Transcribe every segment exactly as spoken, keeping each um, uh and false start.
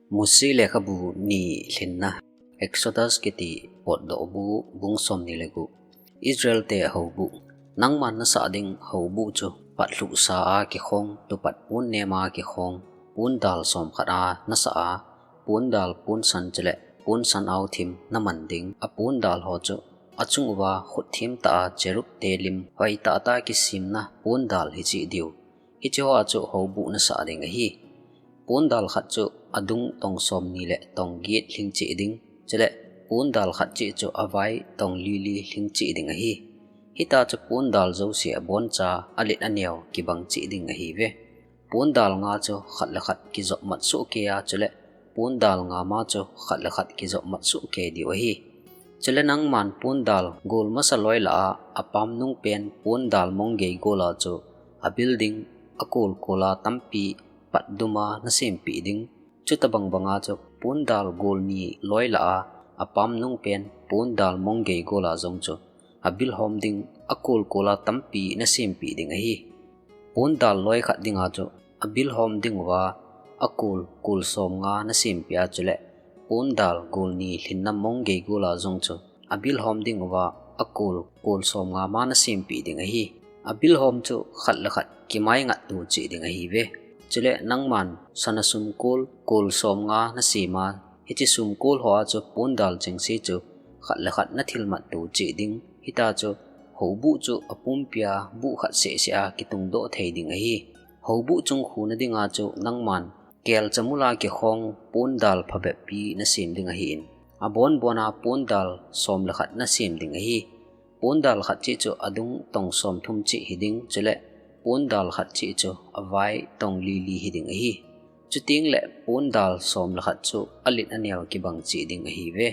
Mose lekhabu ni lhinna. Exodus kiti potdoh bu, bung somni le gup. Israel te houbu. Nangman nasah ding houbu chu patlhuhsa a kikhong, tupat pon nema kikhong, pondal somkhat a nasah a, pondal ponsan chule ponsan aothim naman ding, apondal ho chu achung uva khut themtah a cherub te lim hoitah tah a kisemna pondal hicheh diu. Hiche hoa chu houbu nasah ding ahi. Pondal khat chu adung tong somni le tong get lhingcheh ding, chule pondal khat cheh chu avai tong li li lhingcheh ding ahi. Hitia chu pondal jouse abonchan alet aneo kibang cheh ding ahiuve. Pondal nga chu khat le khat kijop mat soh kei a, chule pondal nga ma chu khat le khat kijop mat soh kei diu ahi. Chule nangman pondal gol masa loi lah a, apam nung pen pondal mong gei gol a chu abil ding, akol kol a tampi patdum a nasempeh ding. Chutabang bang a chu pondal gol ni loi lah a, apam nung pen pondal mong gei gol a jong chu abil hom ding, akol kol a tampi nasempeh ding ahi. Pondal loi khat ding a chu abil hom ding uva akol, kol somnga nasempeh a, chule pondal gol ni lhinna mong gei gol a jong chu abil hom ding uva akol, kol somnga ma nasempeh ding ahi. Abil hom chu khat le khat kimai ngat to cheh ding ahiuve. Chule nangman sana sumkol, kol somnga nasem a, hiche sumkol hoa chu pondal chengse chu khat le khat nathilmat to cheh ding. Hitia chu houbu chu apumpi a buh khat seh seh a kitungdoh thei ding ahi. Houbu chung khuna ding a chu nangman kelcha mul a kikhong pondal phabep pi nasem ding ahin, abon bon a pondal som le khat nasem ding ahi. Pondal khat cheh chu adung tong somthum cheh hiding, chule pondal khat cheh chu avai tong li li hiding ahi. Chuteng le pondal som le khat chu alet aneo kibang cheh ding ahiuve.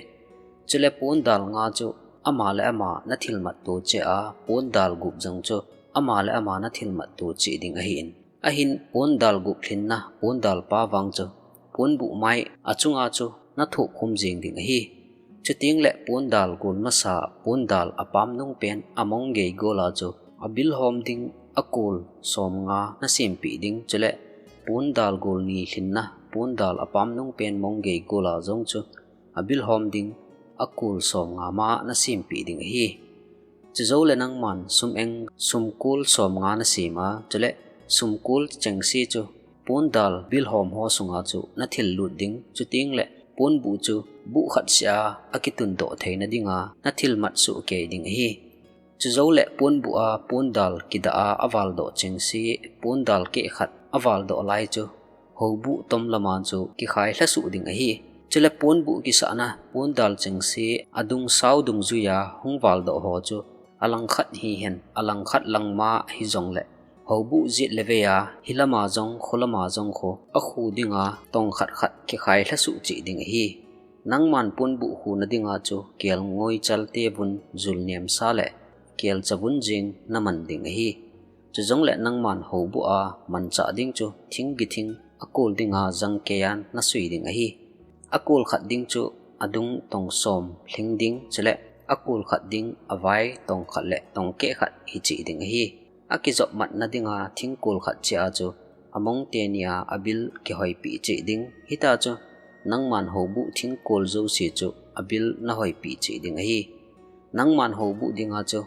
Chule pondal nga chu ama le ama nathilmat to cheh a, pondal gup jong chu ama le ama nathilmat to cheh ding ahin. Ahin pondal gup lhinna pondal pa vang chu ponbuh mai achunga chu nathup khum jeng ding ahi. Chuteng le pondal gol masa pondal apam nung pen among gei gol a chu abil hom ding, akol somnga nasempeh ding, chule pondal gol ni lhinna pondal apam nung pen mong gei gol a jong chu abil hom ding, akol somnga ma nasempeh ding ahi. Chujou le nangman sum eng sumkol somnga nasem a, chule sumkol chengse chu pondal bil hom ho sunga chu nathil lut ding, chuteng le ponbuh chu buh khat seh a akitundoh theina dinga nathilmat soh kei ding ahi. Chujou le ponbuh a pondal kidah a avaldoh chengse, pondal keh khat avaldoh lai chu houbu tom lama chu kikhai lha soh ding ahi. Chule ponbuh kisahna pondal chengse adung sao dungjuia hung valdoh ho chu alangkhat hihen, alangkhat langma hijongle houbu jet le vei a hilama jong kholama jong khu akhu dinga tong khat khat kikhai lha soh cheh ding ahi. Nangman ponbuh khuna dinga chu kelngoi chalte vun jul nemsa le kelcha vun jeng naman ding ahi. Chujongle nangman houbu a manchah ding chu thing githing akol dinga jangkei a nasui ding ahi. Akol khat ding chu adung tong som lhing ding, chule akol khat ding avai tong khat le tong keh khat hicheh ding ahi. Akijop matna dinga thingkol khat cheh a chu among teni a abil kihoipeh cheh ding. Hitia chu nangman houbu thingkol jouse chu abil nahoipeh cheh ding ahi. Nangman houbu dinga chu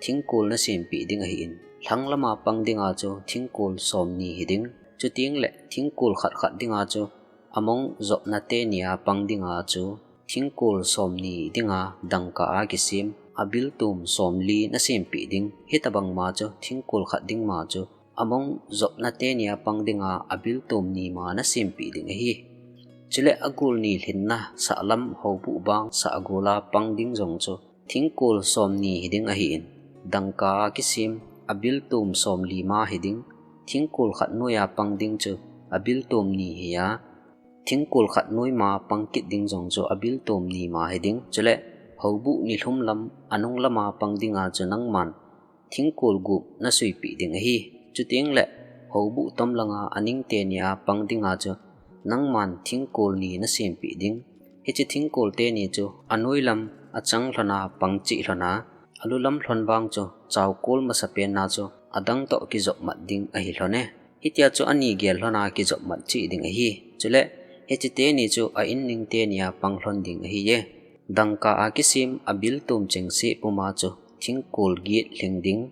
thingkol nasempeh ding ahin, lhang lama pang dinga chu thingkol somni hiding, chuteng le thingkol khat khat dinga chu among jopna teni a pang dinga chu thingkol somni dinga dangka a kisem abil tom somli nasempeh ding. Hitabang ma chu thingkol khat ding ma chu among jopna teni a pang dinga abil tom ni ma nasempeh ding ahi. Chule agol ni lhinna sahlam houbu bang sah gol a pang ding jong chu thingkol somni hiding ahin, dangka a kisem abil tom somli ma hiding, thingkol khat noi a pang ding chu abil tom ni hi a, thingkol khat noi ma pang kit ding jong chu abil tom ni ma hiding. Chule houbu nilhum lam anung lama pang dinga chu nangman thingkol gup nasuipeh ding ahi. Chuteng le houbu tom langa aning teni a pang dinga chu nangman thingkol ni nasempeh ding. Hiche thingkol teni chu anoi lam achang lhona pang cheh lhona, alu lam lhon vang chu chaokol masapen a chu adang toh kijop mat ding ahi lhone. Hitia chu ani gel lhona kijop mat cheh ding ahi. Chule Hiche teni chu a in ning teni a pang lhon ding ahiye. Dangka a kisem a biltum chengse puma chu thingkul get lhing ding,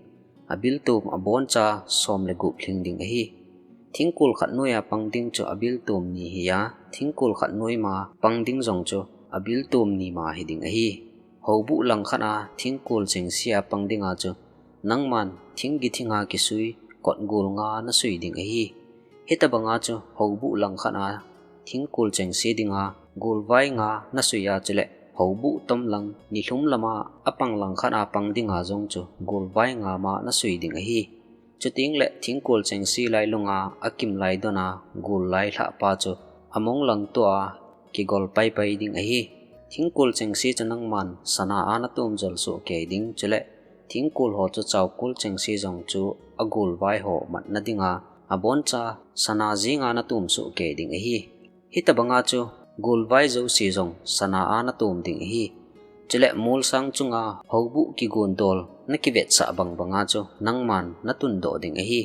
a biltum aboncha som le gup lhing ding ahi. Thingkul khat noiya pang ding chu a biltum ni hi a, thingkul khat noi ma pang ding jong chu a biltum ni ma hi ding ahi. Houbuh langkhat a thingkul chengse a pang dinga chu nangman thinggi thinga kisui kotgul nga nasui ding ahi. Hitabanga chu houbuh langkhat a thingkul chengse dinga gulvai nga nasui a, chule houbuh tom lang nilhum lama apang langkhat a pang dinga jong chu gulvai nga ma nasui ding ahi. Chuteng le thingkul chengse lailunga akim lai dona gul lai lhah pa chu among lang tua kigol paipai ding ahi. Thingkul chengse chu nangman sana a natum jol soh kei ding, chule thingkul ho chu chaukul chengse jong chu agulvai ho matna dinga aboncha sana jenga natum soh kei ding ahi. Hitabanga chu gulvai jouse jong sana a natum ding ahi. Chule molsang chunga houbuh kigundol nakivetsah bang banga chu nangman natundoh ding ahi.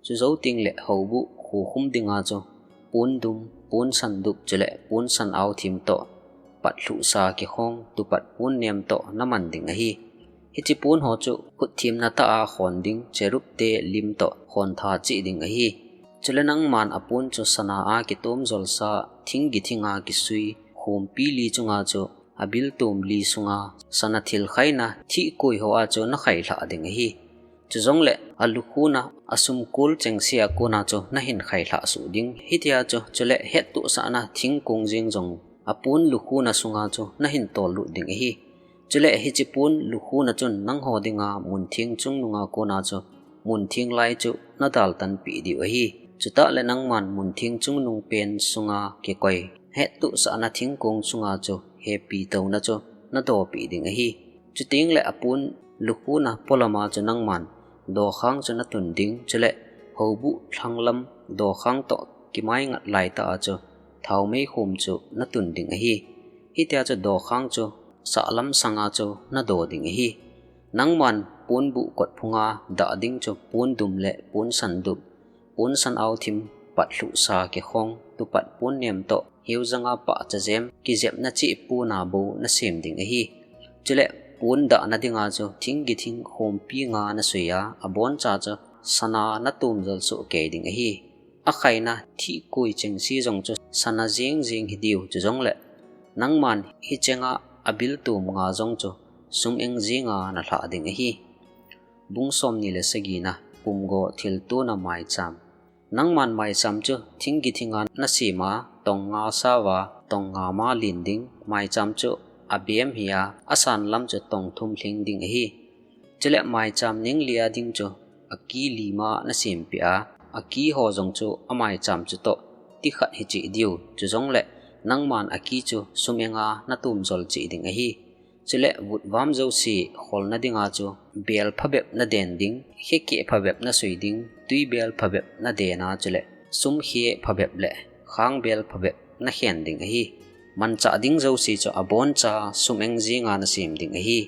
Chujou teng le houbuh khukhum dinga chu pondum, ponsandup chule ponsan aothim toh, patlhuhsa kikhong tupat ponnem toh naman ding ahi. Hiche pon ho chu khutthemna tah a khon ding, cherub te lim toh khon tha cheh ding ahi. Chule nangman apon chu sana a kitom jolsa thinggi thinga kisui khompi li chunga chu abiltum li sunga sana thil khaina thihkoi ho a chu nakhai lhah ding ahi. Chujongle alukhuna asumkul chengse a kona chu nahin khai lhah suh ding. Hitia chu, chule hettohsahna thingkong jeng jong apon lukhuna sunga chu nahin tollut ding ahi. Chule hiche pon lukhuna chun nangho dinga muntheng chungnunga kona chu muntheng lai chu nadal tanpeh diu ahi. Chutah le nangman muntheng chungnung pen sunga kikoi hettohsahna thingkong chunga chu hepi touna chu nadopeh ding ahi. Chuteng le apon lukhuna polama chu nangman dokhang chu natun ding, chule houbuh lhanglam dokhang toh kimaingat laitah a chu thaomei khum chu natun ding ahi. Hitia chu dokhang chu sahlam sanga chu nado ding ahi. Nangman ponbuh kotphunga dah ding chu pondum le ponsandup, ponsan aothim, patlhuhsa kikhong tupat ponnem toh hiujanga pahcha jem kijepna cheh pona bou nasem ding ahi. Chule pon dahna dinga chu thinggi thing khompi nga nasui a, aboncha chu sana natum jol soh kei ding ahi. Akhaina thihkoi chengse jong chu sana jeng jeng hi diu, chujongle nangman hichenga abiltum nga jong chu sum-eng jenga nalhah ding ahi. Bung somni le sagina, pumgo thiltona maicham. Nangman maicham chu thinggi thinga nasema, tong nga saova, tong nga ma len ding, maicham chu abem hi a, asan lam chu tong thum lhing ding ahi. Chule maicham ningli a ding chu aki li ma nasempeh a, aki ho jong chu amaicham chutoh tikhat hi cheh diu, chujongle nangman aki chu sum-enga natum jol cheh ding ahi. Chule vutvam jouse kholna dinga chu bel phabep naden ding, khekeh phabep nasui ding, tuibel phabep naden a, chule sumkhe phabep le khangbel phabep nakhen ding ahi. Manchah ding jouse chu aboncha sum-eng jenga nasem ding ahi.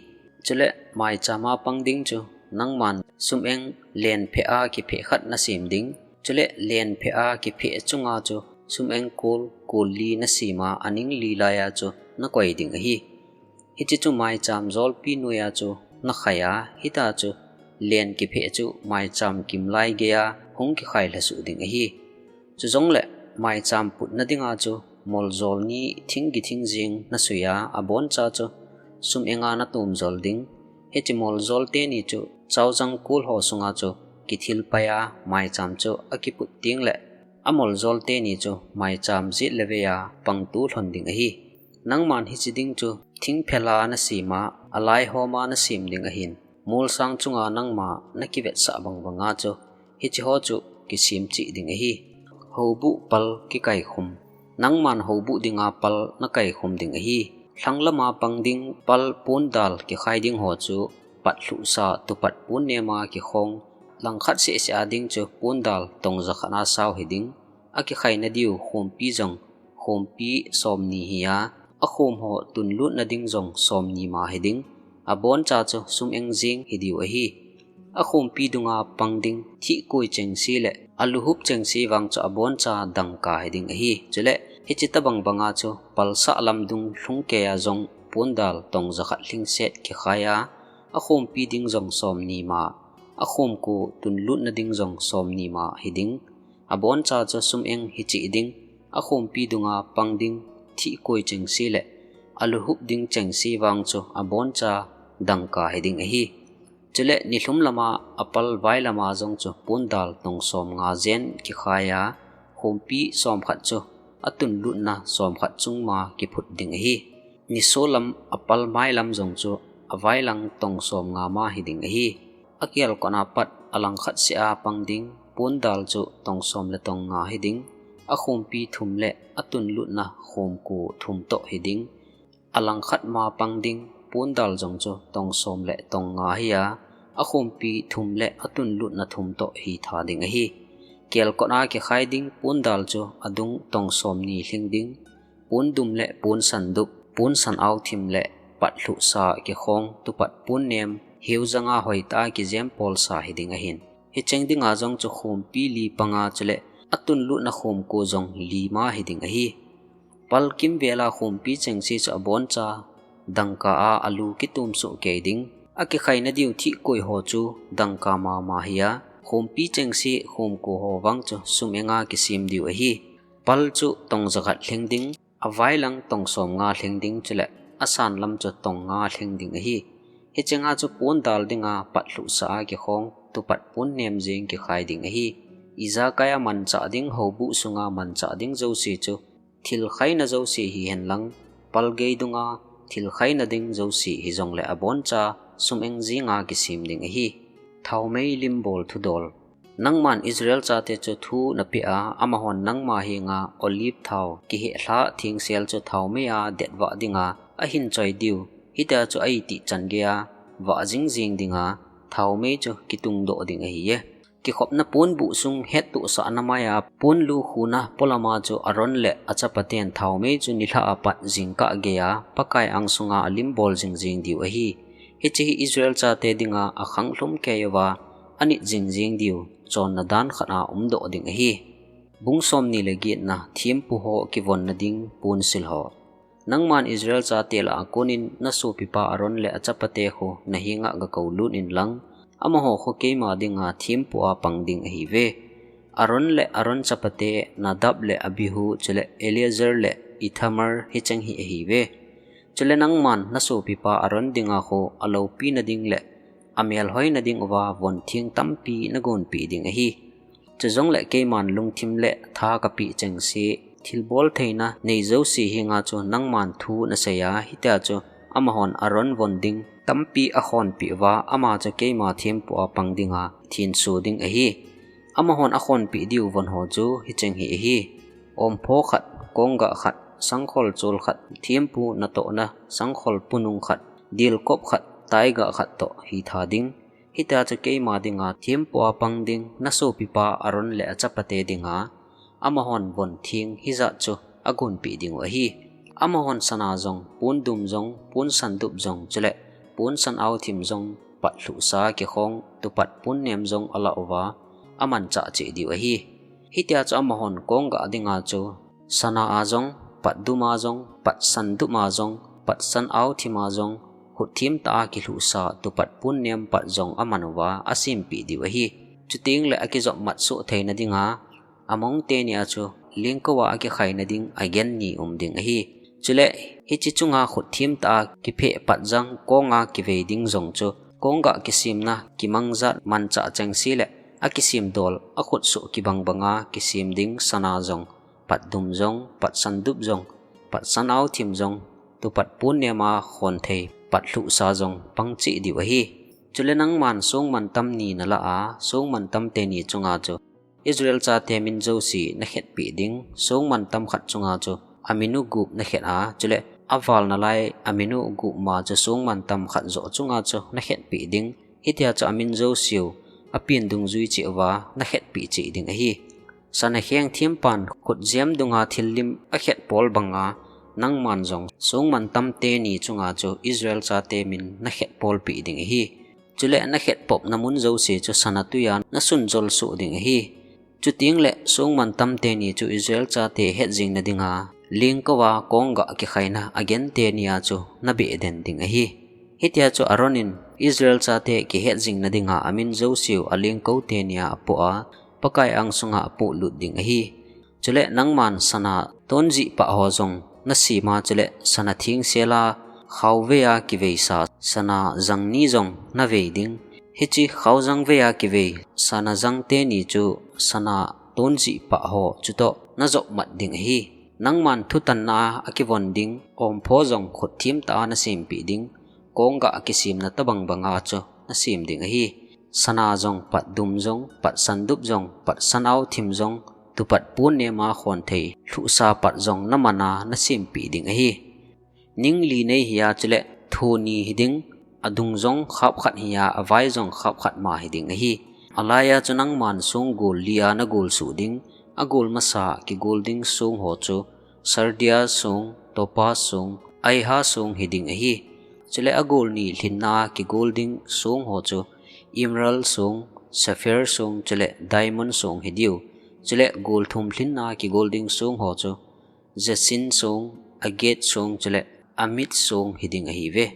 Chule maichama pang ding chu nangman sum-eng len pheh a kipheh khat nasem ding. Chule len pheh a kipheh chunga chu sum-eng kol, kol li nasema, aningli laiya chu nakoi ding ahi. Hiche chu maicham jolpi noiya chu nakhai a, hita chu len kipheh chu maicham kimlai geiya hung kikhai lhasuh ding ahi. Chujongle maicham putna dinga chu moljol ni thinggi thing jeng nasui a, aboncha chu sum-enga natum jol ding. Hiche moljol teni chu chaojang kol ho sunga chu kithilpai a, maicham chu akiput teng le amoljol teni chu maicham jet le veiya pangtu lhon ding ahi. Nangman hiche ding chu thingphel a nasema, alaihoma nasem ding ahin, molsang chunga nangma nakivetsah bang banga chu hiche ho chu kisem cheh ding ahi. Houbuh pal kikaikhum. Nangman houbuh dinga pal nakaikhum ding ahi. Lhanglama pang ding pal pondal kikhai ding ho chu patlhuhsa tupat ponnema kikhong, langkhat sehseh a ding chu pondal tong jakhat a sao hi ding. Akikhaina diu khompi jong khompi somni hi a, akhom ho tunlutna ding jong somni ma hi ding. Aboncha chu sum-eng jeng hi diu ahi. Akhompi dunga pang ding thihkoi chengse le aluhup chengse vang chu aboncha dangka hi ding ahi. Chule Hiche tabang banga chu palsah lam dung lhungkeiya jong pondal tong jakhat lhingset kikhai a, akhompi ding jong somni ma, akhomko tunlutna ding jong somni ma hiding. Aboncha chu sum-eng hicheh ding, akhompi dunga pang ding, thihkoi chengse le aluhup ding chengse vang chu aboncha dangka hiding ahi. Chule nilhum lama apal vai lama jong chu pondal tong somnga jen kikhai a, khompi somkhat chu atunlutna somkhat chung ma kiphut ding ahi. Nisolam apal mai lam jong chu availang tong somnga ma hiding ahi. Akelkot a pat alangkhat seh a pang ding pondal chu tong som le tong nga hiding. Akhompi thum le atunlutna khomko thum toh hiding. Alangkhat ma pang ding pondal jong chu tong som le tong nga hi a, akhompi thum le atunlutna thum toh hitha ding ahi. Kelkot a kikhai ding pondal chu adung tong somni lhing ding, pondum le ponsandup, ponsan-ao thim le patlhuhsa kikhong tupat ponnem, hiu janga hoitah a kijempolsa hiding ahin. Hicheng dinga jong chu khompi li panga chule atunlutna khomko jong li ma hiding ahi. Pal kimvela khompi chengse chu aboncha dangka a alu kitom soh kei ding. Akikhaina diu thihkoi ho chu dangka mama hi a, khompi chengse khomko ho vang chu sum-enga kisem diu ahi. Pal chu tong jakhat lhing ding, availang tong somnga lhing ding chule asanlam chu tong nga lhing ding ahi. Hichenga chu pondal dinga patlhuhsa a kikhong tupat ponnem jeng kikhai ding ahi. Ijakai a manchah ding, houbuh sunga manchah ding jouse chu thil khaina jouse hihen lang, palgei dunga thil khaina ding jouse hijongle aboncha sum-eng jenga kisem ding ahi. Thaomei limbol thudol. Nangman Israel chate chu thu napeh a, amahon nangma henga olive thao kihehlah thengsel chu thaomei a detvah dinga ahin choi diu, hitia chu a-itih chan geiya vah jingjing dinga thaomei chu kitungdoh ding ahiye. Kikhopna ponbuh sung hettohsahna maiya ponlu khuna polama chu Aron le achapaten thaomei chu nilhah a pat jingkah geiya Pakai angsunga alimbol jingjing diu ahi. Hiche hi Israel chate dinga akhanglhum kei uva anit jingjing diu chonna dan khat a umdoh ding ahi. Bung somni le getna, thempu ho kivonna ding ponsil ho. Nangman Israel chate lah a konin nasopipa Aron le achapate khu nahenga gakou lut inlang, amaho khu keima dinga thempu a pang ding ahiuve. Aron le Aron chapate Nadab le Abihu chule Eleazar le Ithamar hicheng hi ahiuve. Chule nangman nasopipa Aron dinga khu aloupina ding le amelhoina ding uva von theng tampi nagonpeh ding ahi. Chujongle keiman lungthim le tha kapeh chengse, thilbol theina nei jouse henga chu nangman thu naseiya, hitia chu amahon Aron von ding tampi akhonpeh uva, ama chu keima thempu a pang dinga thenso ding ahi. Amahon akhonpeh diu von ho chu hicheng hi ahi. Ompho khat, konggah khat, sangkhol chol khat, thempu natohna sangkhol punung khat, dilkop khat, taigah khat toh hitha ding. Hitia chu keima dinga thempu a pang ding nasopipa Aron le achapate dinga amahon von theng hijat chu agonpeh diu ahi. Amahon sana jong, pondum jong, ponsandup jong, chule ponsan-ao thim jong, patlhuhsa kikhong tupat ponnem jong alah uva amanchah cheh diu ahi. Hitia chu amahon konggah dinga chu sana a jong, patdum a jong, patsandup a jong, patsan-ao thim a jong, khut themtah a kilhuhsa tupat ponnem pat jong aman uva asempeh diu ahi. Chutengle akijop matsoh theina dinga among teni a chu lengkouva akikhaina ding agen ni um ding ahi. Chule hiche chunga khut themtah a kipheh pat jang konga kivei ding jong chu konggah kisemna kimangjat manchah chengse le akisemdol akhutsoh kibang banga kisem ding sana jong, patdum jong, patsandup jong, patsan-ao thim jong, tupat ponnem a khonthei patlhuhsa jong pangcheh diu ahi. Chule nangman songmantam ni nalah a, songmantam teni chunga chu Israel chate min jouse nakhetpeh ding, songmantam khat chunga chu amin u gup nakhet a, chule aval nalai amin u gup ma chu songmantam khat joh chunga chu nakhetpeh ding. Hitia chu amin jouseu apen dungjui cheh uva nakhetpeh cheh ding ahi. Sana kheng thempan khutjem dunga thillim akhetpol banga nangman jong songmantam teni chunga chu Israel chate min nakhetpolpeh ding ahi. Chule nakhetpopna mun jouse chu sana tuiya nasunjol soh ding ahi. Chutengle songmantam teni chu Israel chate hetjingna dinga lengkouva konggah kikhaina agente nia chu nabeh den ding ahi. Hitia chu Aaron in Israel chate kihet jingna dinga amin jouseu alengkou tenia apoh a, Pakai angsunga apoh lut ding ahi. Chule nangman sana tonjih pah ho jong nasema, chule sana thengsela khaovei a kiveisa sana jang ni jong navei ding. Hiche khaojang vei a kivei sana jang teni chu sana tonjih pah ho chutoh najop mat ding ahi. Nangman thutanna a kivon ding ompho jong khut themtah a nasempeh ding, konggah kisemna tobang banga chu nasem ding ahi. Sana jong, pat dum jong, pat sandup jong, pat sanao thim jong, tupat pon nema khon thei lhuhsa pat jong namana nasempeh ding ahi. Ning li nei hia, chule tho ni hiding, adung jong khap khat hia, avai jong khap khat ma hiding ahi. Alaia chu nangman song gol lia nagol suh ding, agol masa kigol ding song ho chu sardia song, topaz song, aiha song hiding ahi. Chule agol ni lhinna kigol ding song ho chu emerald song, sapphire song, chule diamond song hidiu. Chule gol thum lhinna kigol ding song ho chu jacinth song, agate song, chule amethyst song hiding ahiuve.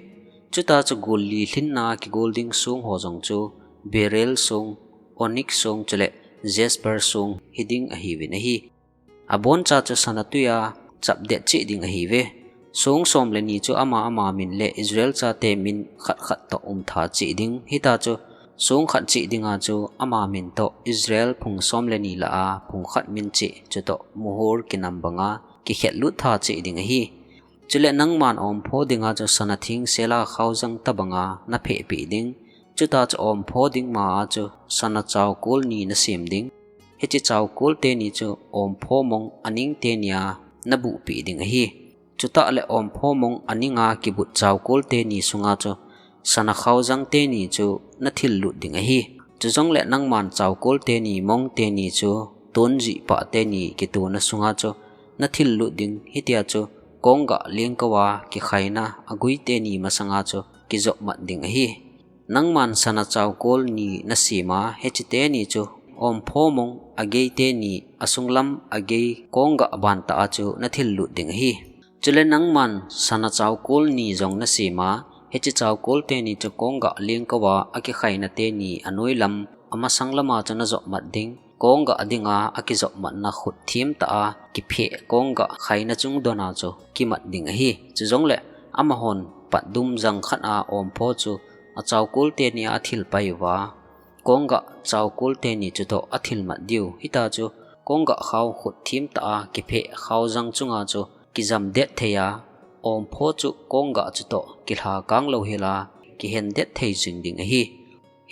Chuta chu gol li lhinna kigol ding song ho jong chu beryl song, onyx song, chule jasper song hiding ahiuvin ahi. Aboncha chu sana tuia chapdet cheh ding ahiuve. Song som le ni chu ama ama min le Israel chate min khat khat toh umtha cheh ding. Hitia chu song khat cheh dinga chu ama min toh Israel phung som le ni lah a phung khat min cheh chutoh mohur kinam banga kikhetlut tha cheh ding ahi. Chule nangman ompho dinga chu sana thengsela khaojang tobanga naphehpeh ding. Chuta chu ompho ding ma a chu sana chaokol ni nasem ding. Hiche chaokol teni chu ompho mong aning tenia nabuhpeh ding ahi. Chutah le ompho mong aninga kibut chaokol teni sunga chu sana khaojang teni chu nathillut ding ahi. Chujongle nangman chaokol teni mong teni chu tonjih pah teni kitona sunga chu nathillut ding, hitia chu konggah lengkouva kikhaina agui teni masanga chu kijop mat ding ahi. Nangman sana chaokol ni nasema, hiche teni chu ompho mong agei teni asunglam agei konggah bantah a chu nathillut ding ahi. Chule nangman sana chaokol ni jong nasema, hiche chaokol teni chu konggah lengkouva akikhaina teni anoilam amasang lama chu najop mat ding. Konggah dinga akijop matna khut themtah a kipheh konggah khaina chung dona chu kimat ding ahi. Chujongle amahon pat dum jang khat a ompho chu achaokol tenia athil pai uva, konggah chaokol teni chutoh athil mat diu. Hitia chu konggah khao khut themtah a kipheh khaojang chunga chu kijamdet thei a, ompho chu konggah chutoh kilha kang louhela kihendet thei jing ding ahi.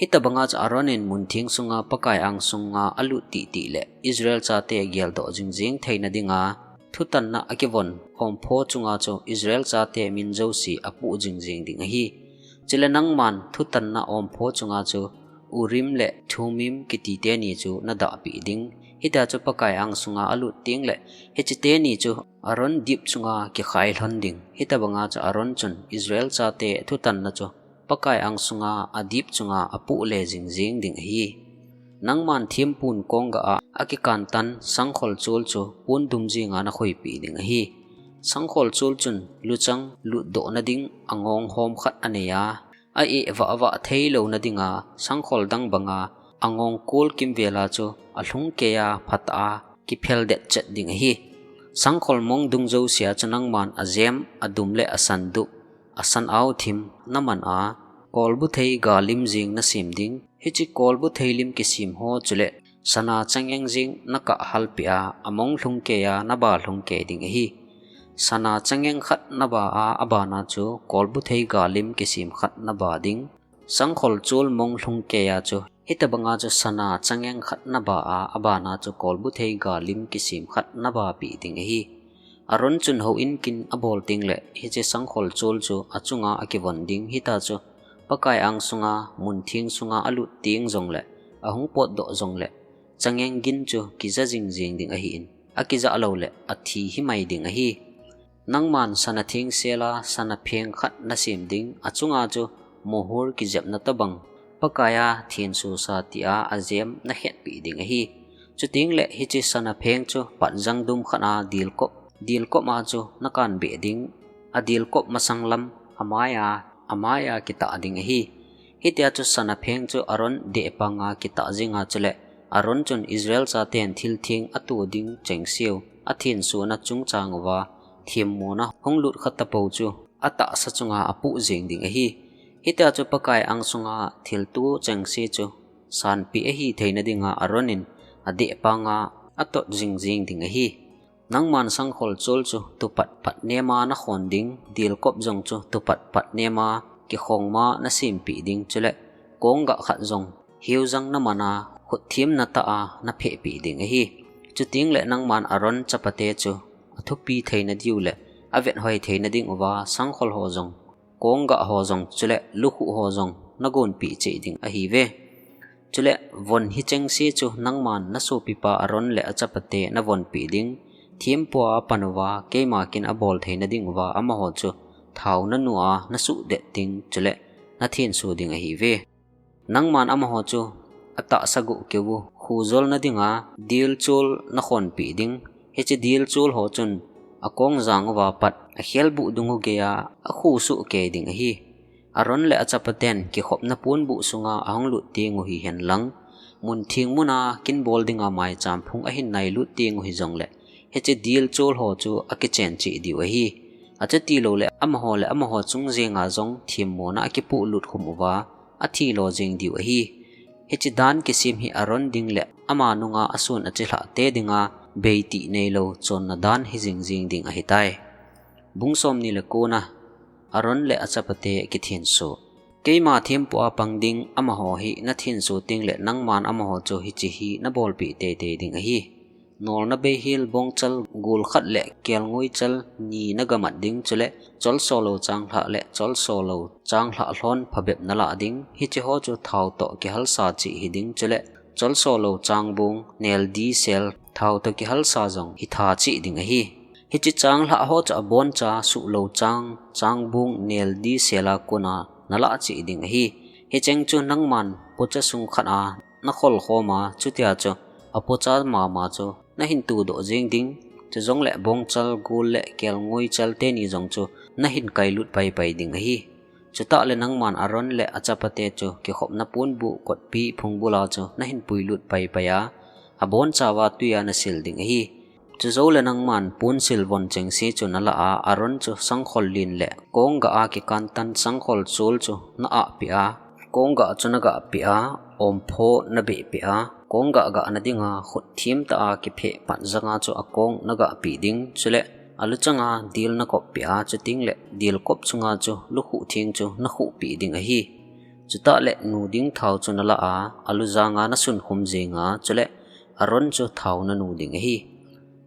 Hitabanga chu Aaron in muntheng sunga Pakai angsunga alut tihtih le Israel chate geldoh jingjing theina dinga thutanna akivon ompho chunga chu Israel chate min jouse apoh jingjing ding ahi. Chule nangman thutanna ompho chunga chu Urim le Thummim kiti teni chu nadahpeh ding. Hitia chu Pakai angsunga alut tengle hiche teni chu Aaron dip chunga kikhai lhon ding. Hitabanga chu Aaron chun Israel chate thutanna chu Pakai angsunga adip chunga apoh le jingjing ding ahi. Nangman thempun konggah a akikantan sangkhol chol chu pon dum jenga nakhoipeh ding ahi. Sangkhol chol chun luchang lutdohna ding angong hom khat anei a, a-eh vahvah theilouna dinga sangkhol dang banga angong kol kimvela chu alhungkei a phatah a kipheldet chet ding ahi. Sangkhol mong dung jousea chu nangman ajem, adum le asandup, asanao thim naman a, kolbuthei ga lim jeng nasem ding. Hiche kolbuthei lim kisem ho chule sana changeng jeng nakah halpeh a, among lhungkei a naba lhungkei ding ahi. Sana changeng khat naba a, abana chu kolbuthei ga lim kisem khat naba ding. Sangkhol chol mong lhungkei a chu hitabanga chu sana changeng khat naba a, abana chu kolbuthei ga lim kisem khat nabapeh ding ahi. Aaron chun houin kin abol tengle hiche sangkhol chol chu achunga akivon ding. Hitia chu Pakai angsunga muntheng sunga alut teng jongle ahung potdoh jongle changeng gin chu kija jingjing ding ahin, akijah loule athi himai ding ahi. Nangman sana thengsela sana pheng khat nasem ding, achunga chu mohur kijepna tobang Pakaia thensosa tia ajem nakhetpeh ding ahi. Chutengle hiche sana pheng chu patjang dum khat a dilkop dilkop a chu nakan beh ding, adilkop masang lam amai a, amai a kitah ding ahi. Hitia chu sana pheng chu Aaron dehpang a kitah jinga chule Aaron chun Israel chaten thil theng ato ding chengseu, athenso na chungchang uva themmona hung lut kha tapou chu atahsa chunga apoh jeng ding ahi. Hitia chu Pakai angsunga thilto chengse chu sanpeh ahi theina dinga Aaron in adehpang a atot jingjing ding ahi. Nangman sangkhol chol chu tupat pat nema nakhon ding, dilkop jong chu tupat pat nema kikhong ma nasempeh ding, chule konggah khat jong hiujang naman a khutthim natah a naphehpeh ding ahi. Chutengle nangman Aaron chapate chu athupi theina diu le avet hoi theina ding uva sangkhol ho jong, konggah ho jong, chule lukhuh ho jong nagonpeh cheh ding ahiuve. Chule von hi chengse chu nangman nasopipa Aaron le achapate navonpeh ding, thempu a pan uva keima kin abol theina ding uva amaho chu thao nanu a nasuhdet ding, chule nathenso ding ahiuve. Nangman amaho chu atahsa goh keu u khujolna dinga dilchol nakhonpeh ding. Hiche dilchol ho chun akong jang uva pat akhelbuh dung u geiya akhusuh kei ding ahi. Aaron le achapaten kikhopna ponbuh sunga ahung lut teng u hihen lang, mun theng muna kin bol dinga maicham phung ahin nailut teng u hijongle, hiche dilchol ho chu akichen cheh diu ahi. Achuti loule amaho le amaho chung jenga jong themmona akipoh lut khum uva athi lo jeng diu ahi. Hiche dan kisem hi Aaron ding le ama nunga ason achilhah te dinga beitih neilou chonna dan hi jingjing ding ahitai. Bung somni le kona, Aaron le achapate kithenso. Keima thempu a pang ding amaho hi nathenso tengle nangman amaho chu hiche hi nabolpeh teitei ding ahi. Nolna beihel bongchal gol khat le kelngoi chal ni nagamat ding, chule cholso lou changlhah le cholso lou changlhah lhon phabep nalah ding. Hiche ho chu thao toh kihalsa cheh hiding, chule cholso lou changbong nel disel thao toh kihalsa jong hitha cheh ding ahi. Hiche changlhah ho chu aboncha suhlou chang, changbong nel disel a kona nalah cheh ding ahi. Hicheng chu nangman pocha sung khat a nakhol khom a, chutia chu apocha mama chu nahin tudoh jeng ding. Chujongle bongchal gol le kelngoi chal teni jong chu nahin kailut paipai ding ahi. Chutah le nangman Aaron le achapate chu kikhopna ponbuh kotpi phungbul a chu nahin puilut paipai a, abonchauva twi a nasil ding ahi. Chujou le nangman ponsil von chengse chu nalah a, Aaron chu sangkhol len le konggah a kikantan sangkhol chol chu na-ahpeh a, konggah chu nagahpeh a, ompho nabehpeh a, konggah gahna dinga khutthim tah a kipheh pat janga chu akong nagahpeh ding, chule aluchanga dil nakoppeh a, chutengle dilkop chunga chu lukhuh theng chu nakhuhpeh ding ahi. Chutah le nu ding thao chu nalah a, alujanga nasunkhum jenga, chule Aaron chu thao nanu ding ahi.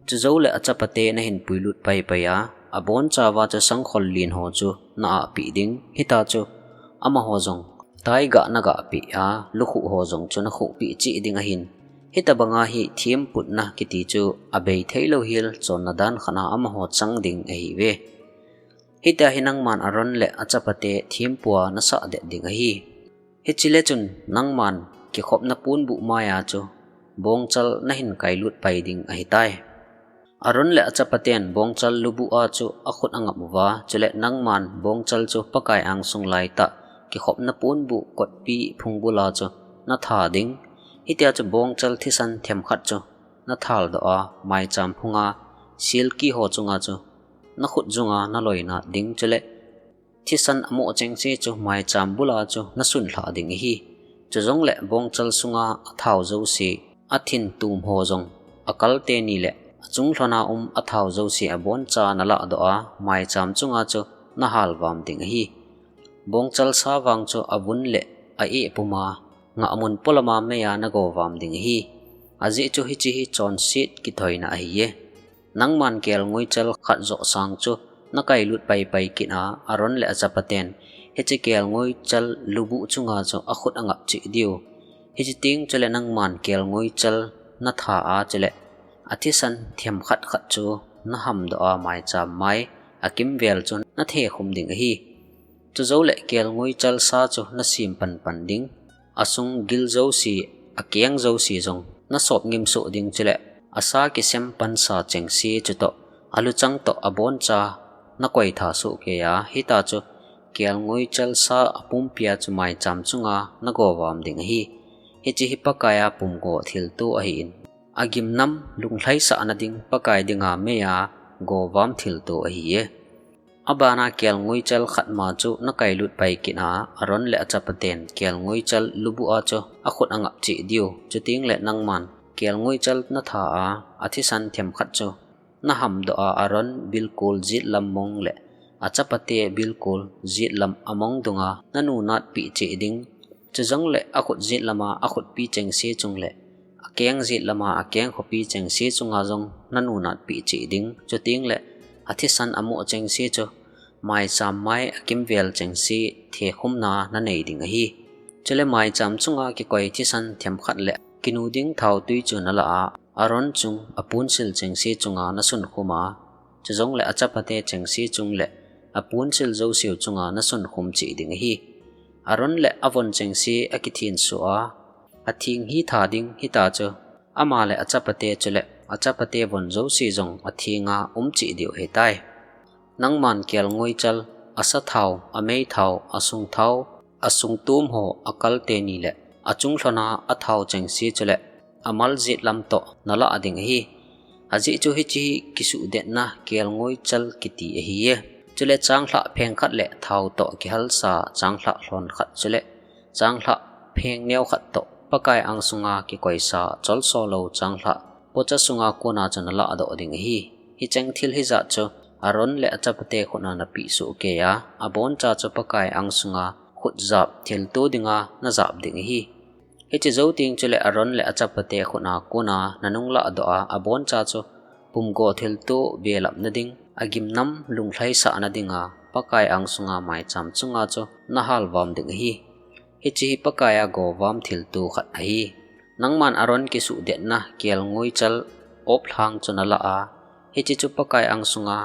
Chujou le achapate nahin puilut paipai a, abonchauva chu sangkhol len ho chu na-ahpeh ding. Hitia chu amaho jong taigah nagahpeh a, lukhuh ho jong chu nakhuhpeh cheh ding ahin. Hitobanga hi themputna kiti chu abei theilou hel chonna dan khat a amaho chang ding ahiuve. Hitia hi nangman Aaron le achapate thempu a nasahdet ding ahi. Hichele chun nangman kikhopna ponbuh maiya chu bongchal nahin kailut pai ding ahitai. Aaron le achapaten bongchal lubuh a chu akhut angap uva, chule nangman bongchal chu Pakai angsung laitah kikhopna ponbuh kotpi phungbul a chu natha ding. Hitia chu bongchal thisan themkhat chu nathaldoh a, maicham phunga silki ho chunga chu nakhut junga naloinat ding, chule thisan amoh chengse chu maicham bula chu nasunlhah ding ahi. Chujongle bongchal sunga athao jouse, athin tum ho jong, akal teni le achunglhona um athao jouse aboncha nalahdoh a, maicham chunga chu nahalvam ding ahi. Bongchal sa vang chu avun le a-eh puma ngahmun polama meiya nagovam ding ahi. Ajeh chu hiche hi chonset kithoina ahiye. Nangman kelngoichal khat joh sang chu nakailut paipai kit a, Aaron le achapaten hiche kelngoichal lubuh chunga chu akhut angap cheh diu. Hiche teng chule nangman kelngoichal natha a, chule athisan themkhat khat chu nahamdoh a, maicham mai akimvel chu nathekhum ding ahi. Chujoule kelngoichal sa chu nasem panpan ding. Asung gil jouse, akeng jouse jong nasop ngimsoh ding, chule asa kisem pansa chengse chutoh aluchang toh aboncha nakoi tha soh kei a, hita chu kelngoichal sa apumpia chu maicham chunga nagovam ding ahi. Hiche hi Pakaiya pumgo thilto ahin, agimnam lunglhaisahna ding Pakai dinga meiya govam thilto ahiye. Abana kelngoichal khat ma chu nakailut pai kit a, Aaron le achapaten kelngoichal lubu a chu akhut angap cheh diu. Chutengle nangman kelngoichal natha a, athisan themkhat chu nahamdoh a, Aaron bilkol jetlam mong le achapate bilkol jetlam among dunga nanunatpeh cheh ding. Chujongle akhut jetlama akhutpi chengse chungle akeng jetlama akeng khopi chengse chunga jong nanunatpeh cheh ding. Chutengle athisan amoh chengse chu maicham mai akimvel chengse thekhumna nanei ding ahi. Chule maicham chunga kikoi thisan themkhat le kinu ding thaotwi chu nalah a, Aaron chung aponsil chengse chunga nasunkhum a, chujongle achapate chengse chung le aponsil jouseu chunga nasunkhum cheh ding ahi. Aaron le avon chengse akithensoh a, atheng hitha ding hita chu ama le achapate chule achapate von jouse jong athenga um cheh diu ahitai. Nangman kelngoichal, asathao, ameithao, asungthao, asungtom ho akal teni le achunglhona athao chengse chule amal jetlam toh nalah ding ahi. Ajeh chu hiche hi kisuhdetna kelngoichal kiti ahiye. Chule changlhah pheng khat le thao toh kihalsa changlhah lhon khat chule changlhah pheng neo khat toh Pakai angsunga kikoisa cholso lou changlhah pocha sunga kona chu nalahdoh ding ahi. Hicheng thil hijat chu Aaron le achapate khut a napeh soh kei a, aboncha chu Pakai angsunga khutjap thilto dinga najap ding ahi. Hiche jou teng chule Aaron le achapate khut a kona nanung lahdoh a, aboncha chu pumgo thilto belapna ding, agimnam lunglhaisahna dinga Pakai angsunga maicham chunga chu nahalvam ding ahi. Hiche hi Pakaiya govam thilto khat ahi. Nangman Aaron kisuhdetna kelngoichal oplhang chu nalah a, hiche chu Pakai angsunga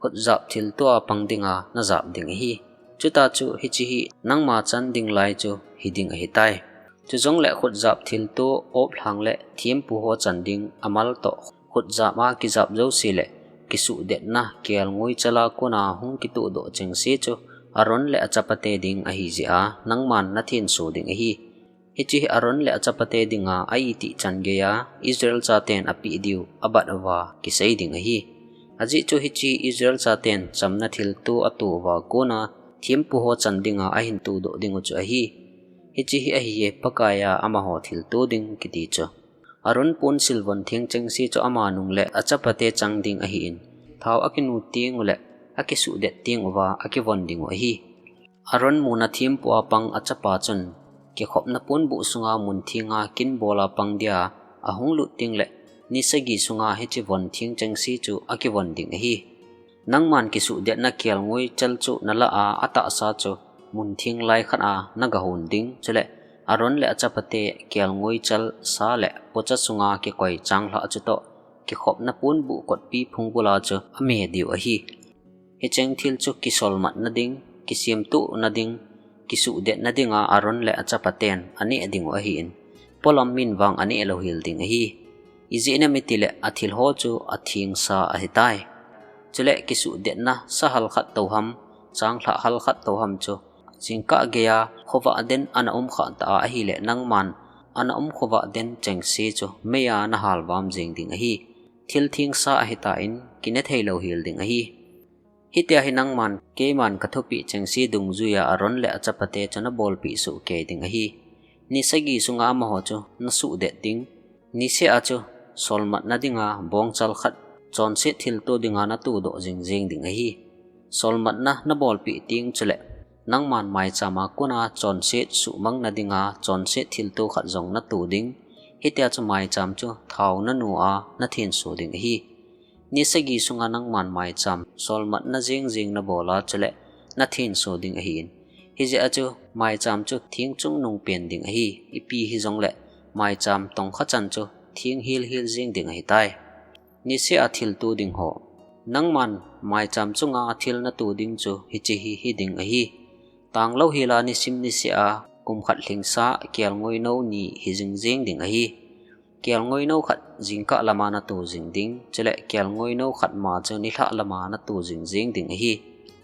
khutjap thilto a pang dinga najap ding ahi. Chuta chu hiche hi nangma chan ding lai chu hiding ahitai. Chujongle khutjap thilto oplhang le thempu ho chan ding amal toh khutjap a kijap jouse le kisuhdetna kelngoichal a kona hung kitohdoh chengse chu Aaron le achapate ding ahijeh a nangman nathenso ding ahi. Hiche hi Aaron le achapate dinga a-itih chan geiya Israel chaten apeh diu abat uva kisei ding ahi. Ajeh chu hiche hi Israel chaten chamna thilto ato uva kona thempu ho chan dinga ahin todoh dingu chu ahi. Hiche hi ahiye Pakaiya amaho thilto ding kiti chu. Aaron ponsil von theng chengse chu ama nung le achapate chang ding ahin, thao akinu tengule akisuhdet tenguva akivon dingu ahi. Aaron muna thempu a pang achapa chun kikhopna ponbuh sunga mun thenga kinbol a pang dia ahung lut tengle ni sagi sunga hiche von theng chengse chu akivon ding ahi. Nangman kisuhdetna kelngoichal chu nalah a, atahsa chu mun theng lai khat a nagahon ding, chule Aaron le achapate kelngoichal sa le pocha sunga kikoi changlhah chutoh kikhopna ponbuh kotpi phungbul a chu ame diu ahi. Hicheng thil chu kisolmatna ding, kisemtohna ding, kisuhdetna dinga Aaron le achapaten aneh dingu ahin, polam min vang aneh louhel ding ahi. Ijeh inem itile athil ho chu athengsa ahitai. Chule kisuhdetna sa halkhat toham, changlhah halkhat toham chu jingkah geiya khovah den ana umkhah tah a ahile nangman ana um khovah den chengse chu meiya nahalvam jeng ding ahi. Thil thengsa ahitan kinethei louhel ding ahi. Hitia hi nangman keiman kathupeh chengse dungjuiya Aaron le achapate chu nabolpeh sohkei ding ahi. Ni sagi sunga amaho chu nasuhdet ding, niseh a chu solmatna dinga bongchal khat chonset thilto dinga natodoh jingjeng ding ahi. Solmatna nabolpeh teng chule nangman maicham a kona chonset suhmangna dinga chonset thilto khat jong nato ding. Hitia chu maicham chu thao nanu a nathenso ding ahi. Ni sagi sunga nangman maicham solmatna jengjeng nabol a chule nathenso ding ahin, hijeh a chu maicham chu theng chungnung pen ding ahi. Ipi hijongle maicham tongkha chan chu theng helhel jeng ding ahitai. Niseh a thilto ding ho. Nangman maicham chunga thil nato ding chu hiche hi hiding ahi. Tanglouhel a nisim niseh a kum khat lhingsa kelngoi nou ni hijing jeng ding ahi. Kelngoi nou khat jingkah lama natu jing ding, chule kelngoi nou khat ma chu nilhah lama natu jing jing ding ahi.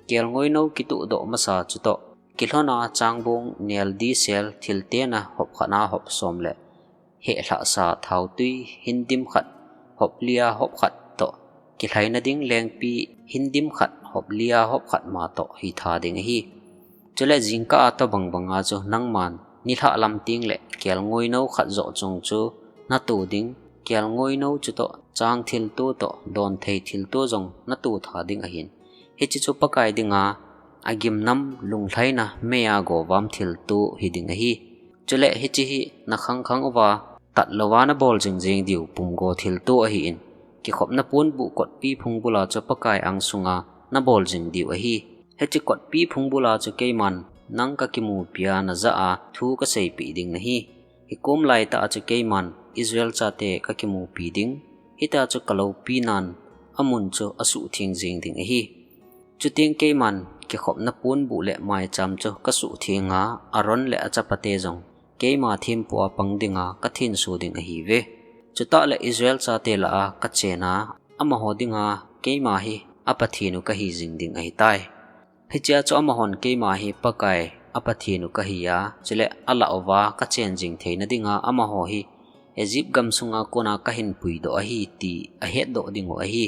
Kelngoi nou kituhdoh masa chutoh, kilhona changbong nel di sel thil tena hop khat na hop som le hehlhah sa thautui hindim khat, hop lia hop khat toh, kilhaina ding lengpi hindim khat, hop lia hop khat ma toh hi tha ding ahi. Chule jingkah a tobang banga chu nangman nilhah lam ting le kelngoi nou khat joh chung chu natu ding, kelngoi nou chutoh chang thilto toh donthei thilto jong natu tha ding ahin. Hiche chu Pakai dinga agimnam lunglhaina meia govam thilto hi ding ahi. Chule hiche hi nakhang khang uva tatlouva nabol jing jing diu pumgo thilto ahin. Kikhopna ponbuh kotpi phungbula chu Pakai angsunga nabol jing diu ahi. Hiche kotpi phungbula chu keiman nang kakimupia najah a thu kaseipeh ding nahi. Hikom laitah a chu keiman Israel chate kakimupi ding. Hitia chu kaloupi nan amun chu asuhtheng jing ding ahi. Chuteng keiman kikhopna ponbuh le maicham chu kasuhtheng a, Aaron le achapate jong keima thempu a pang dinga kathenso ding ahiuve. Chutah le Israel chate lah a kachen a, amaho dinga keima hi aPathen u kahi jing ding ahitai. Hichea chu amahon keima hi Pakai aPathen u kahi a, chule alah uva kachen jing theina dinga amaho hi Egypt gamsunga kona kahin puidoh ahi ti ahetdoh dingu ahi.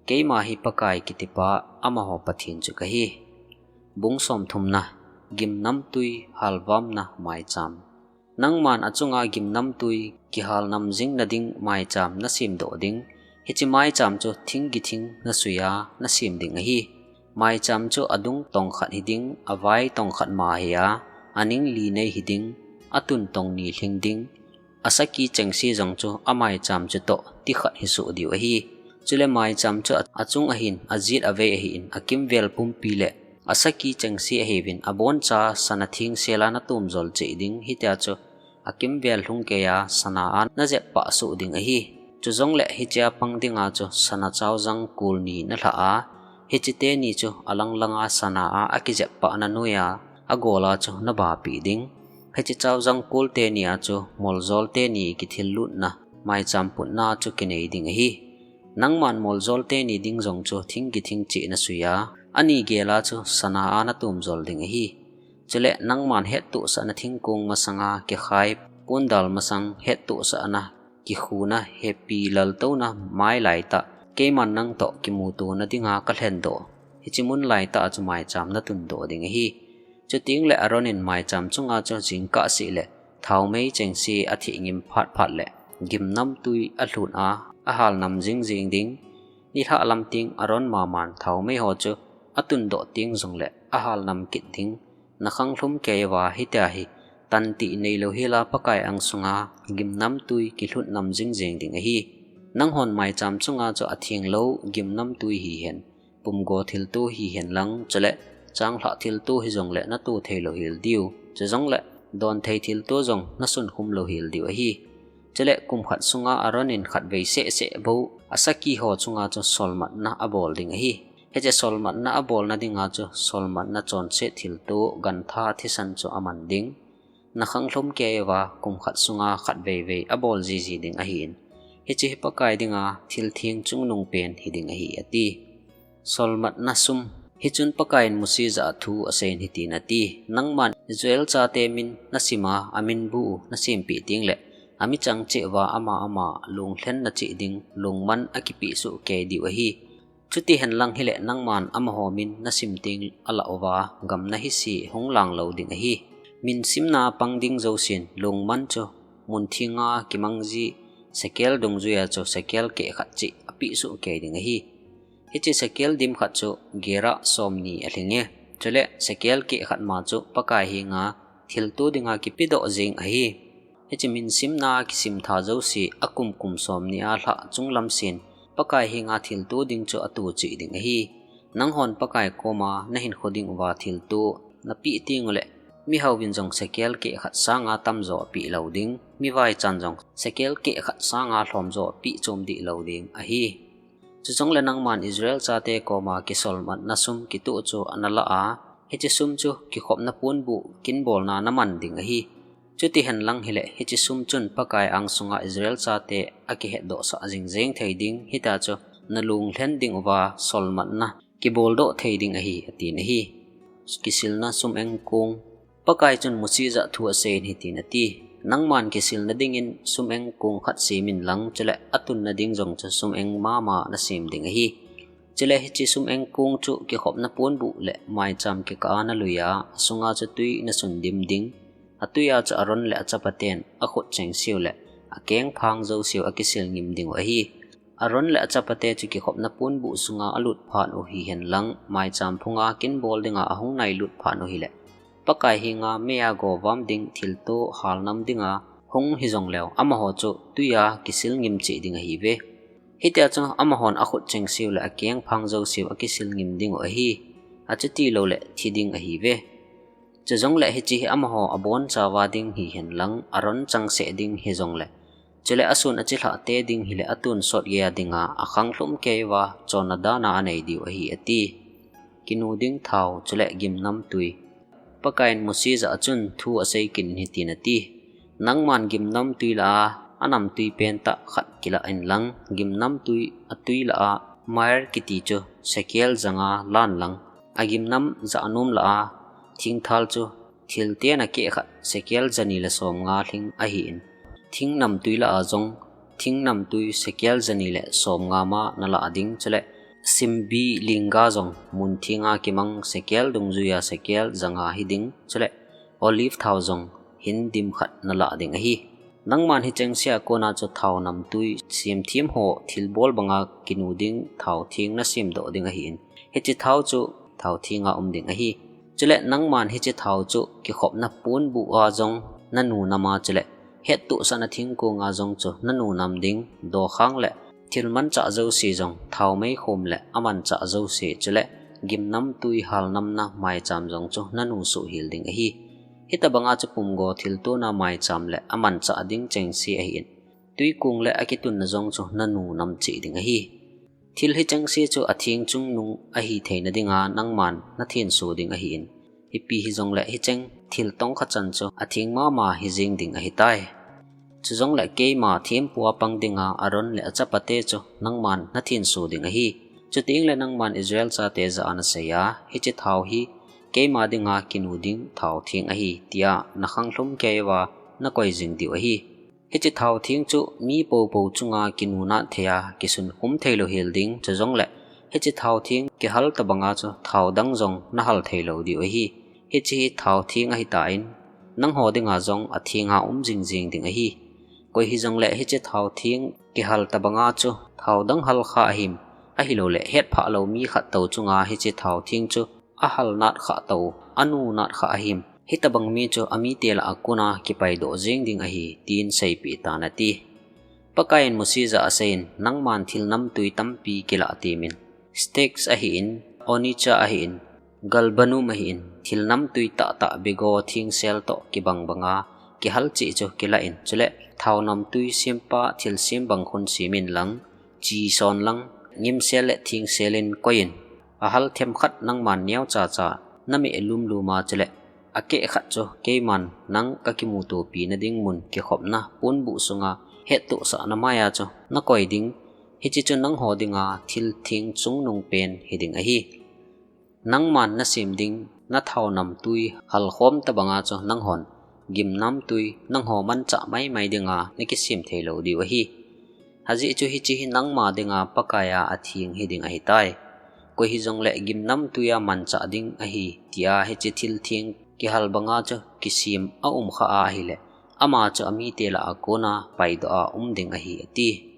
Keima hi Pakai kitipa amaho Pathen chu kahi. Bung somthumna, Gimnamtui halvamna maicham. Nangman achunga gimnamtui kihalnam jingna ding maicham nasemdoh ding. Hiche maicham chu thing githing nasuiya nasem ding ahi. Maicham chu adung tong khat hiding, avai tong khat ma hiya, aning li nei hiding, atun tong ni lhing ding, asaki chengse jong chu amaicham chutoh tikhat hisoh diu ahi. Chule maicham chu achung ahin, ajet avei ahin, akimvel pumpi le asaki chengse ahiuvin, aboncha sana thengsela natomjol cheh ding, hitia chu akimvel lhungkeiya sana a najep pah soh ding ahi. Chujongle hichea pang dinga chu sana chaojang kol ni nalhah a, hiche teni chu alang langa sana a akijep pahna noiya agola chu nabapeh ding. Hiche chaojang kol teni a chu moljol teni kithillutna maicham putna chu kinei ding ahi. Nangman moljol teni ding jong chu thing githing cheh nasuiya, ani gela chu sana a natomjol ding ahi. Chule nangman hettohsahna thingkong masanga kikhai, kondal masang hettohsahna kikhuna hepi laltouna mai laitah, keiman nangtoh kimutona dinga kalhendoh hiche mun laitah a chu maicham natundoh ding ahi. Chuteng le Aaron in maicham chunga chu jingkah seh le thaomei chengse atheh ngim phat phat le gimnamtui alhun a ahalnam jing jing ding. Nilhah lam teng Aaron maman thaomei ho chu atundoh teng jongle ahalnam kit ding. Nakhang lhum keiuva hitia hi tantih neilou hela Pakai angsunga gimnamtui kilhutnam jing jing ding ahi. Nanghon maicham chunga chu athenglou gimnamtui hihen, pumgo thilto hihen lang, chule changlhah thilto hijongle nato theilou hel diu, chujongle donthei thilto jong nasunkhum lou hel diu ahi. Chule kum khat sunga Aaron in khatvei seh seh bou asaki ho chunga chu solmatna abol ding ahi. Hiche solmatna abolna dinga chu solmatna chonset thilto gantha thisan chu aman ding. Nakhang lhum keiuva kum khat sunga khatvei vei abol jiji ding ahin. Hiche hi Pakai dinga thil theng chungnung pen hiding ahi, ati. Solmatna sum. Hichun Pakaiyin Mose jah a thu aseiyin hitin ati, Nangman Israel chate min nasima, aminbu u nasempeh teng le amichang cheh uva ama ama lunglhen nacheh ding lungman akipeh soh kei diu ahi. Chuti henlang hile nangman amaho min nasim teng alah uva gam nahise hung lang lou ding ahi. Min simna pang ding jousen lungman chu mun thenga kimang ji sekel dungjuia chu sekel keh khat cheh apeh soh kei ding ahi. Hiche sekel dim khat chu gera somni alhinge. Chule sekel keh khat ma chu Pakai henga thilto dinga kipedoh jeng ahi. Hiche min simna kisim tha jouse akum kum somni a lhah chunglam sen Pakai henga thilto ding chu ato cheh ding ahi. Nanghon Pakai koma nahinkho ding uva thilto napeh teng ule, mihaovin jong sekel keh khat sanga tamjo apeh lou ding, mivaichan jong sekel keh khat sanga lhomjo apeh chom deh lou ding ahi. Chujongle nangman Israel chate koma kisolmatna sum kitoh chu analah a, hiche sum chu kikhopna ponbuh kinbolna naman ding ahi. Chuti henlang hileh, hiche sum chun Pakai angsunga Israel chate akihetdohsah jing jeng thei ding, hitia chu nalung lhen ding uva solmatna kiboldoh thei ding ahi, atin ahi. Kisilna sum engkong. Pakai chun Mose jah a thu aseiyin hitin ati, Nangman kisilna dingin sum engkong khat semin lang, chule atunna ding jong chu sum eng mama nasem ding ahi. Chule hiche sum engkong chu kikhopna ponbuh le maicham kikah a naluiya, asunga chu tui nasundim ding. Atuiya chu Aaron le achapaten akhut chengseu le akengphang jouseu akisil ngim dingu ahi. Aaron le achapate chu kikhopna ponbuh sunga alut phat u hihen lang, maicham phunga kinbol dinga ahung nailut phat u hileh, Pakai henga meiya govam ding thilto halnam dinga hung hijongleu, amaho chu tuiya kisil ngim cheh ding ahiuve. Hitia chu amahon akhut chengseu le akengphang jouseu akisil ngim dingu ahi. Achuti louleh thi ding ahiuve. Chujongleh hiche hi amaho abonchauva ding hihen lang, Aaron changseh ding hijongleh, chule asun achilhah te ding hileh atonsot geiya dinga akhang lhum keiuva chonna dana anei diu ahi, ati. Kinu ding thao, chule gimnamtui. Pakaiyin Mose jah a chun thu asei kit'in hitin ati, Nangman gimnamtui lah a, anamtui pentah khat kilah inlang, gimnamtui atui lah a, myrrh kiti chu sekel janga lan lang, agimnam jah nom lah a, thingthal chu thilten akeh khat sekel jani le somnga lhing ahin. Thingnamtui lah a jong, thingnamtui sekel jani le somnga ma nalah ding, chule simbi lingga jong mun thenga kimang sekel dungjuiya sekel janga hiding, chule olive thao jong hin dim khat nalah ding ahi. Nangman hichengsea kona chu thao namtui semthem ho thilbol banga kinu ding thao theng nasemdoh ding ahin. Hiche thao chu thao thenga um ding ahi. Chule nangman hiche thao chu kikhopna ponbuh a jong nanu nama, chule hettohsahna thingkonga jong chu nanu nam ding, dokhang le thil manchah jouse jong thao meikhom le amanchah jouse, chule gimnamtui halnamna maicham jong chu nanu suhhel ding ahi. Hitabanga chu pumgo thiltona maicham le amanchah ding chengse ahin. Tuikong le akitunna jong chu nanu nam cheh ding ahi. Thil hichengse chu atheng chungnung ahi theina dinga nangman nathenso ding ahin. Ipi hijongle hicheng thil tongkha chan chu atheng mama hijeng ding ahitai. Chujongle keima thempu a pang dinga Aaron le achapate chu nangman nathenso ding ahi. Chutengle nangman Israel chate jah a naseiya, hiche thao hi keima dinga kinu ding thao theng ahi, tia nakhang lhum keiuva nakoi jing diu ahi. Hiche thao theng chu mi poupou chunga kinu nat theiya kisunkhum theilou hel ding, chujongle hiche thao theng kihal tobanga chu thao dang jong nahal theilou diu ahi. Hiche hi thao theng ahitan, nangho dinga jong athenga um jingjing ding ahi. Koi hijongle hiche thao theng kihal tobanga chu thao dang halkha ahim, ahiloule hetphah lou mi khat tou chunga hiche thao theng chu ahal nat khah tou, anu nat khah ahim, hitabang mi chu amite lah a kona kipaidoh jeng ding ahi, tin seipeh tan ati. Pakaiyin Mose jah a aseiyin, nangman thil namtui tampi kilah temin, stakes ahin, onycha ahin, galbanum ahin, thil namtui tahtah bego thengsel toh kibang banga kihal cheh chu kilah in, chule thao namtui sempa thilsem bang khun semin lang, chi son lang, ngimsel le thengselin koiyin, ahal themkhat nangman neocha cha nameh lumlum a, chule akeh khat chu keiman nang kakimutopi nading mun kikhopna ponbuh sunga hettohsahna maiya chu nakoi ding, hiche chu nangho dinga thil theng chungnung pen hiding ahi. Nangman nasem ding nathao namtui halkhom tobanga chu nanghon gimnamtui nangho manchah maimai dinga nakisem theilou diu ahi. Ajeh chu hiche hi nangma dinga Pakaiya atheng hiding ahitai. Koi hijongle gimnamtuiya manchah ding ahi, tia hiche thil theng kihal banga chu kisem aumkhah a ahile, ama chu amite lah a kona paidoh a um ding ahi, ati.